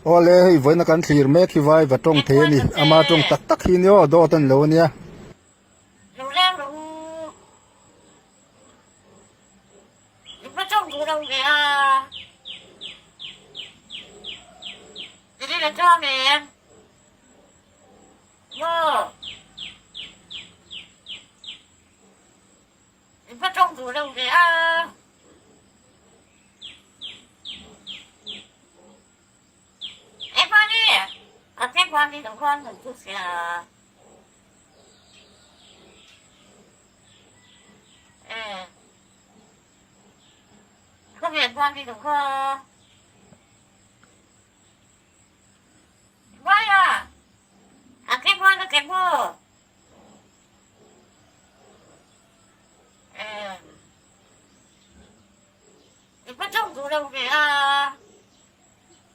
Awle hei vawiina kan thlir mek hi vai va tawng thei a ni. Ama tawng tak tak hi nia aw dawt a ni lo ania.